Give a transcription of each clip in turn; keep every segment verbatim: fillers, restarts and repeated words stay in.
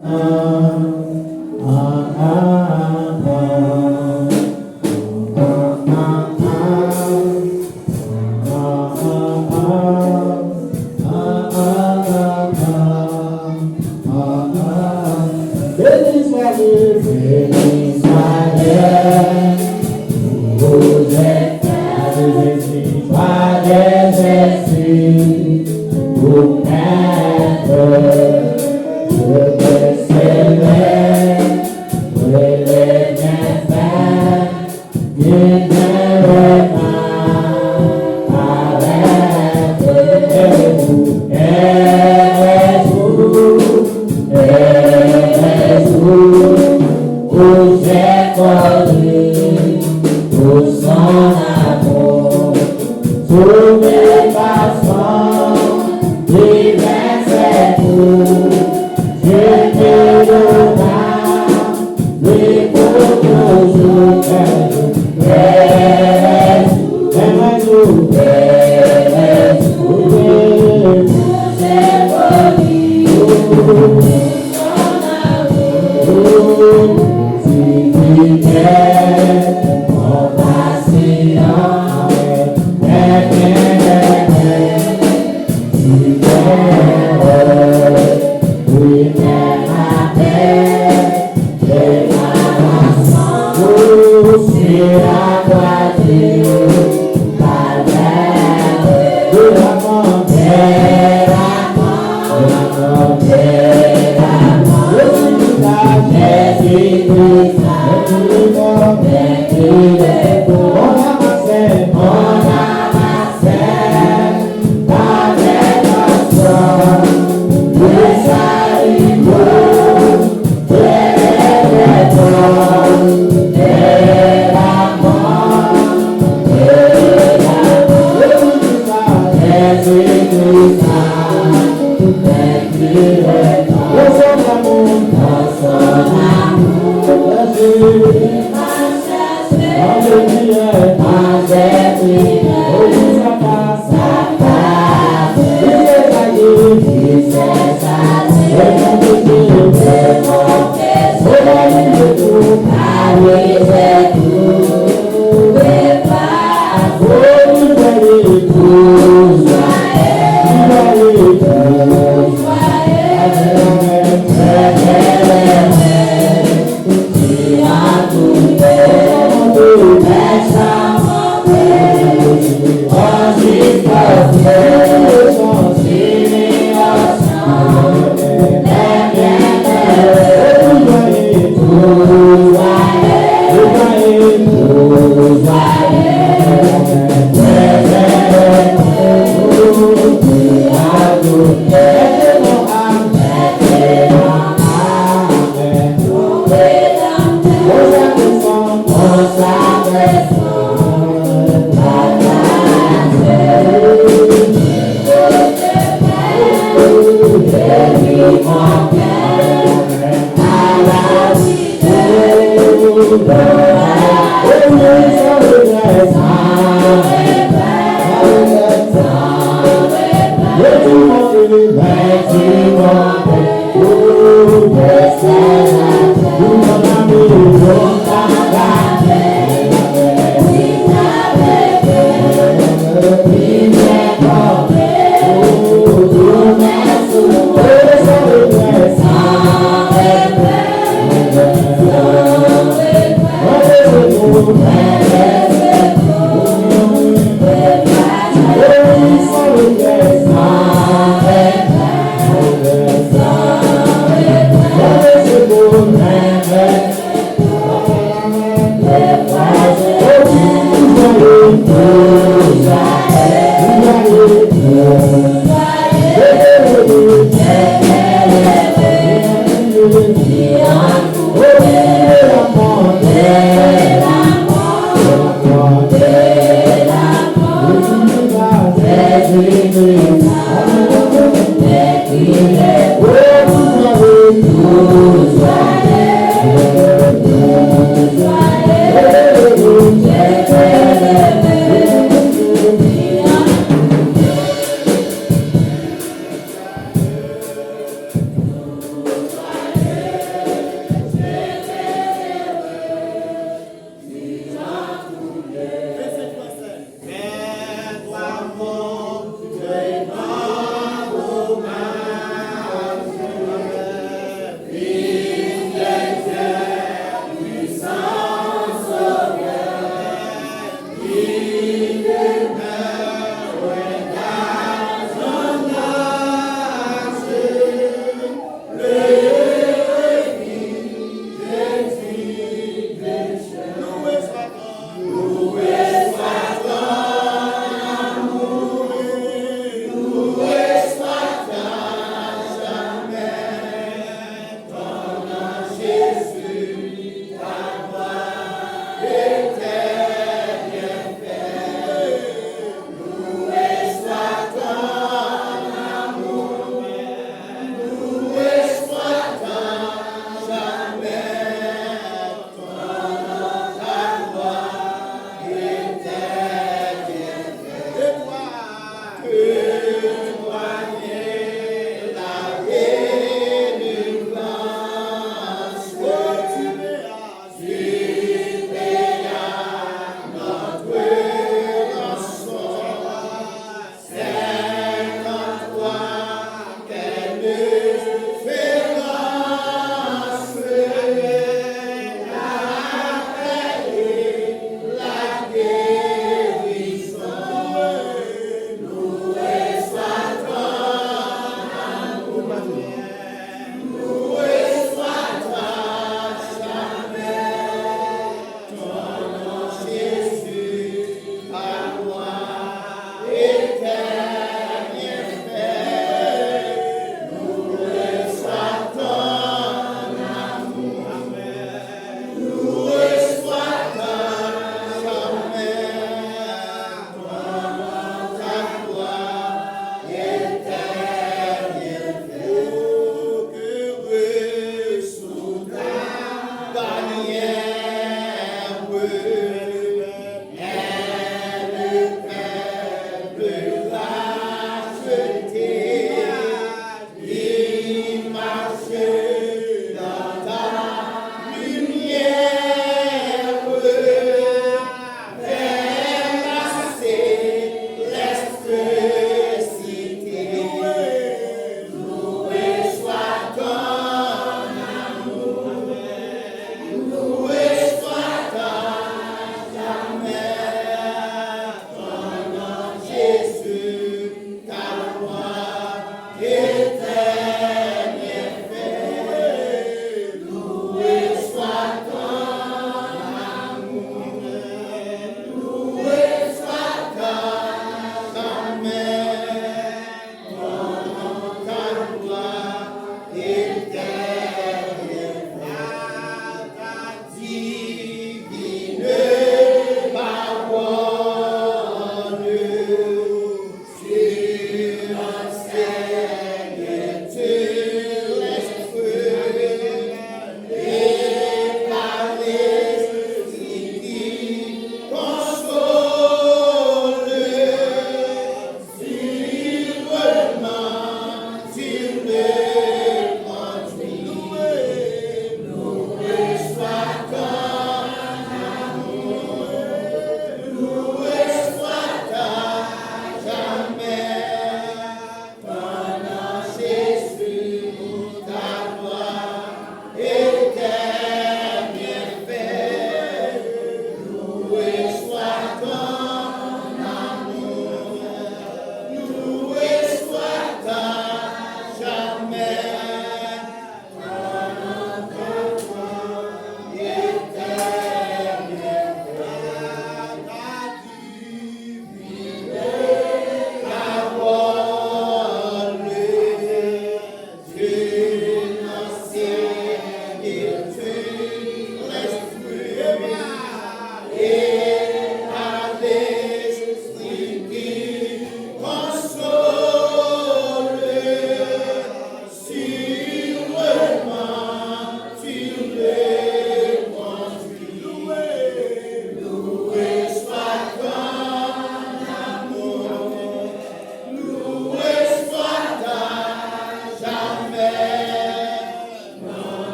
Beni swa Dye, beni swa Dye, pou Jezi, swa Jezi, pou mèt, Jezi, rele byenfè. Sove pa san divès kou, Jete lo la, li pou toujou fè nou. Beni swa Dye, beni swa Dye, pou Jezi, pou son amou. Si li te konpasyon,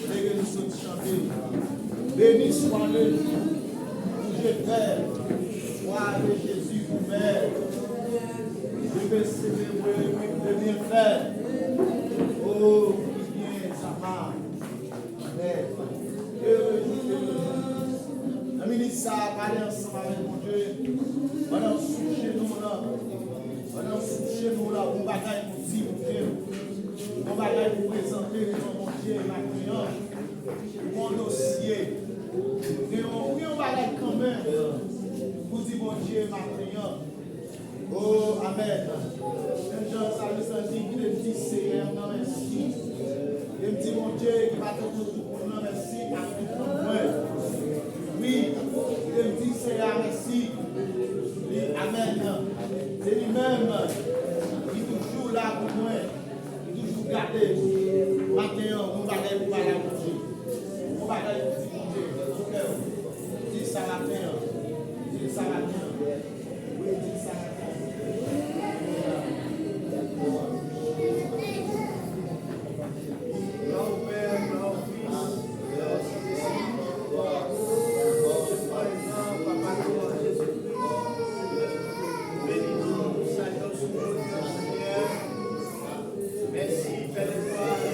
Leve nou sot chante. Béni sois le jour où je fais gloire de Jésus ouvert. Je vais célébrer le bienfait. Oh, combien ça m'a. Amen. Nan minit sa a, pale ansanm avèk Bondye. Pandan w sou jenou w la, pandan w sou jenou w la, yon bagay pou di Bondye. Yon bagay pou prezante devan Bondye maten an. Yon dosye. Gen yon, gen yon bagay kanmenm pou di Bondye maten an. Oh, amen. Menm jan Salmis lan di, kite m di Seyè m nan mèsi. Kite m di Bondye ki pa tankou tout moun nan mèsi ak tout fanm mwen. Wi, kite m di Seyè a mèsi. Li, amen. Se li menm ki toujou la pou mwen. Li toujou gade. Maten an, yon bagay pou pale a Bondye. Yon bagay pou di Bondye. Sou kè w. Di sa maten an. Di sa maten an. Mèsi, Pè de glwa, pou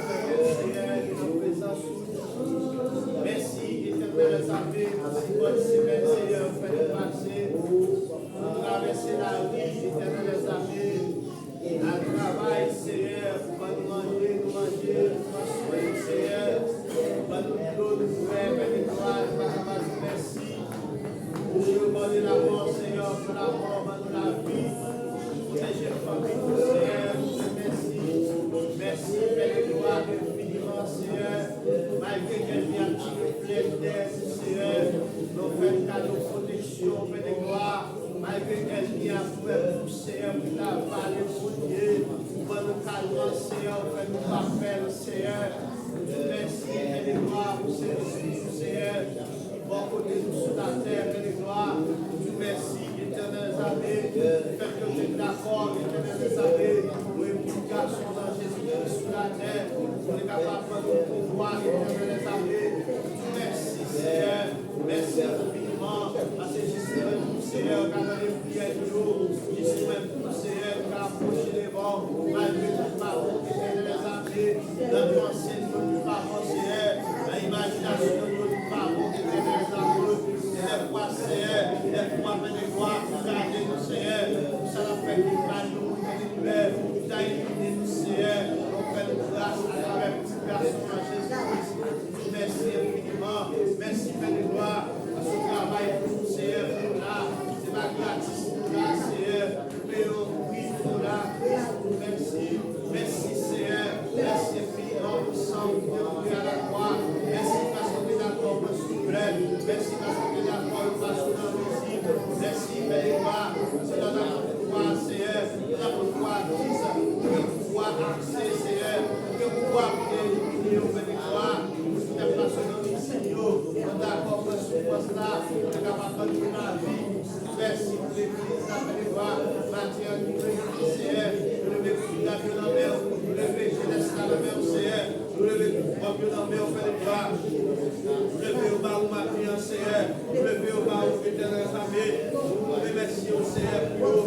fè ke w fè, Senyè, ke nan prezans ou. Mèsi, Etènèl dèzame, pou ti bòn semèn, Senyè, ou fè nou pase. Nou travèse lari, Etènèl dèzame, al travay, Senyè, ou ban nou manje, nou manje, ou pran swen nou, Senyè, ou ban nou dlo, nou bwè, Pè de glwa, nou pa ka pa di mèsi. Ou yo ban nou lamò, Senyè, ban lamò, ban nou lavi. Pwoteje fanmi nou, Senyè, nou di mèsi. Mèsi, Pè de glwa, enfiniman, Senyè. Malgre ke ènmi ap tire flèch dèyè nou, Senyè, nou fè n kado pwoteksyon, Pè de glwa. Malgre ènmi ap fè pou, Senyè, pou ta pale, Bondye, ou ban nou kalmans, Senyè, ou fè nou pa pè, Senyè. Nou di mèsi, Pè de glwa, pou sèvis ou, Senyè. Bò kote nou sou latè, Pè de glwa, nou di w mèsi, Etènèl dèzame, pou fèt ke w te dakò, Etènèl dèzame, voye pitit gason w nan Jezikri sou latè, pou li kapab ban nou pouvwa, Etènèl dèzame, nou di w mèsi, Senyè, mèsi enfiniman, paske jis ou menm, Senyè, ou ka tande priyè nou yo, jis ou menm, Senyè, nou ka apwoche devan w, malgre nou pa bon, Etènèl dèzame, nan panse nou, nou pa bon, Senyè, nan imajinasyon nou, nou pa bon, Etènèl dèzame, e dèfwa, Senyè, dèfwa, Pè de glwa, ou gade nou, Senyè, pou sa n ap fè ki mal nou, pou fè nou pè, ou ta elimine nou, Senyè, ou fè nou gras atravè pitit gason an, Jezi Kris. Mèsi enfiniman. Mèsi, Pè de glwa, paske w travay pou nou, Senyè, pou nou la. Se pa gratis nou la, Senyè. Ou peye yon pri pou nou la. Mèsi. Mèsi, Senyè. Mèsi enfiniman pou san w ki te koule a lakwa. Mèsi paske w te dakò pran souflèt. Mèsi paske w te dakò yo pase w nan vizit. Mèsi, Pè de glwa, paske nan lapouvwa, Senyè, nan lapouvwa, Kris, ou gen pouvwa akse, Senyè. Ou gen pouvwa pou te elimine yo, Pè de glwa. Pou te pase nan vizit yo, nou dakò pran soufrans la, pou te kapab ban nou lavi. Mèsi pou legliz la, Pè de glwa. Maten an, nou leve, Senyè, nou leve kout dam yo nan men w, nou leve jenès la nan men w, Senyè, nou leve tout fanm yo nan men w, Pè de glwa. Nou leve yo ba ou maten an, Senyè, nou leve yo ba ou, Etènèl dèzame, nou remèsye w, Senyè, pou yo,